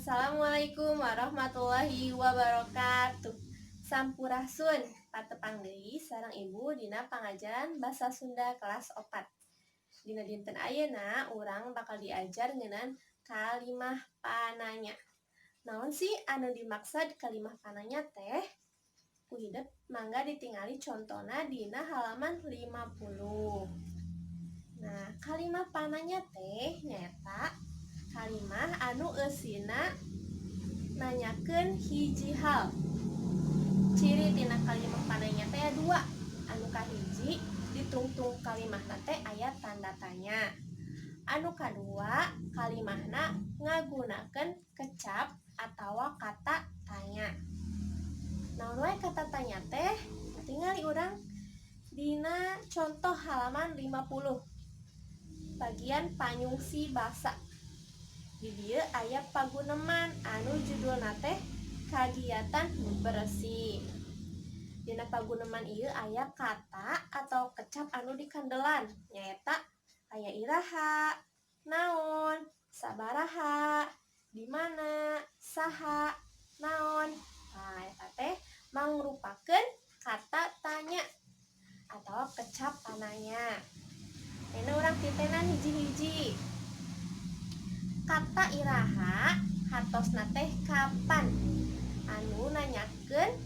Assalamualaikum warahmatullahi wabarakatuh. Sampurasun, patepang deui sareng Ibu dina pangajaran Basa Sunda kelas 4. Dina dinten ayeuna urang bakal diajar ngeunaan kalimah pananya. Naon sih anu dimaksud kalimah pananya teh? Ku hidep mangga ditingali contona dina halaman 50. Nah, kalimah pananya teh nyaeta kalimah anu eusina nanyakeun hiji hal. Ciri tina kalimah pananya teh aya dua. Anu kahiji, ditungtung kalimahna teh aya tanda tanya. Anu kadua, kalimahna ngagunakeun kecap atawa kata tanya. Naon wae kata tanya teh? Tingali urang dina contoh halaman 50. Bagian panyungsi basa. Di dieu aya paguneman anu judulna teh kagiatan beberesih. Dina paguneman ieu aya kata atau kecap anu dikandelan, nyaeta aya iraha, naon, sabaraha, di mana, saha, naon. Nah, eta teh mangrupakeun kata tanya atau kecap pananya. Ayeuna urang titenan hiji-hiji. Kata iraha hartosna teh kapan, anu nanyakeun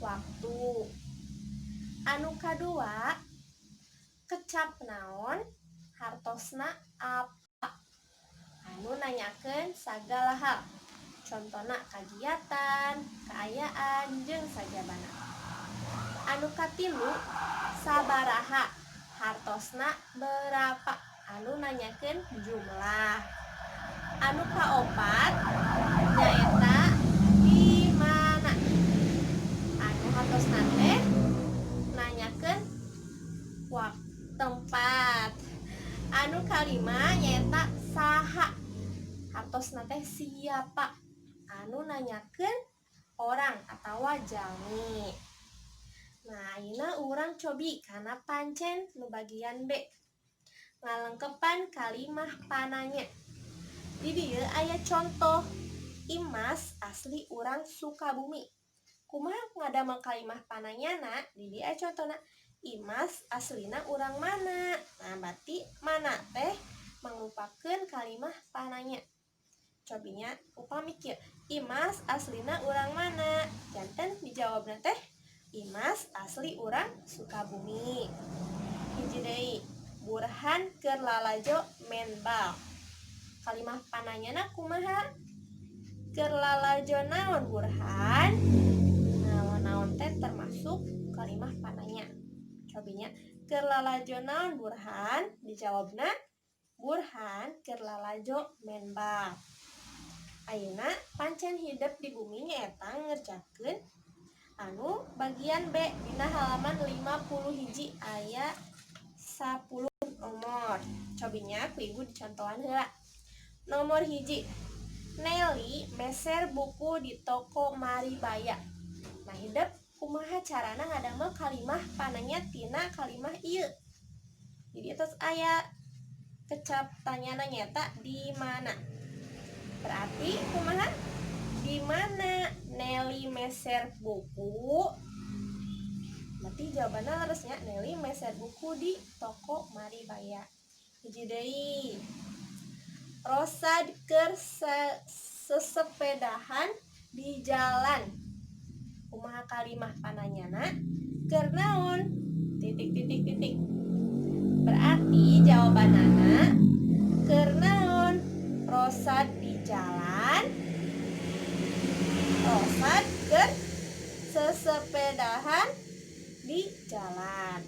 waktu. Anu kadua, kecap naon hartosna apa, anu nanyakeun sagala hal, contona kagiatan, kaayaan, jeung sajabana. Anu katilu, sabaraha hartosna berapa, anu nanyakeun jumlah. Anu kaopat nyaeta di mana, anu hartosna teh nanyakeun waktu, tempat. Anu kalima nyaeta saha, hartosna teh siapa, anu nanyakeun orang atawa jalmi. Nah, ayeuna urang cobi kana pancen nu bagian B, ngalengkepan kalimah pananya. Di dieu aya contoh, "Imas asli urang Sukabumi." Kumaha ngadamel kalimah pananyana? Di dieu aya contona, "Imas aslina urang mana?" Nah, berarti mana teh mangrupakeun kalimah pananya. Cobi nya, upami kieu, "Imas aslina urang mana?" Janten dijawabna teh, "Imas asli urang Sukabumi." Hiji deui, "Burhan keur lalajo maen bal." Kalimah pananyana kumaha? Keur lalajo naon Burhan? Nah, naon teh termasuk kalimah pananya. Cobi nya, "Keur lalajo naon Burhan?" Dijawabna, "Burhan keur lalajo maen bal." Ayeuna pancen hidep di bumi nyaeta ngerjakeun anu bagian B dina halaman 50 hiji aya 10 nomor. Cobi nya ku Ibu dicontohan heula. Nomor 1, "Nelly meser buku di toko Maribaya." Nah, hidep kumaha carana ngadamel kalimah pananya tina kalimah ieu? Jadi atos aya kecap tanyana, nyaeta di mana. Berarti kumaha? "Di mana Nelly meser buku?" Berarti jawabannya harusnya, "Nelly meser buku di toko Maribaya." Hiji deui, "Rosad keur sesepedahan di jalan." Kumaha kalimah pananyana? "Keur naon titik titik titik?" Berarti jawabanana, "Keur naon Rosad di jalan?" "Rosad keur sesepedahan di jalan."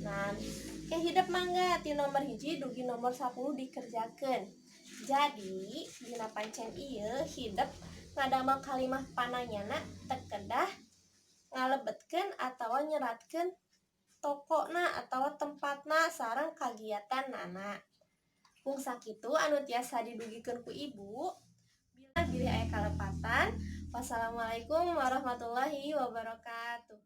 Nah, kayak hidep mangga ti nomor 1 dugi nomor 10 dikerjakan. Jadi dina pancen ieu hidep ngadamel kalimah pananyana teu kedah ngalebetkeun atawa nyeratkeun tokona atau tempatna sareng kagiatanana. Mung sakitu anu tiasa didugikeun ku Ibu. Bila bilih aya kalepatan. Wassalamualaikum warahmatullahi wabarakatuh.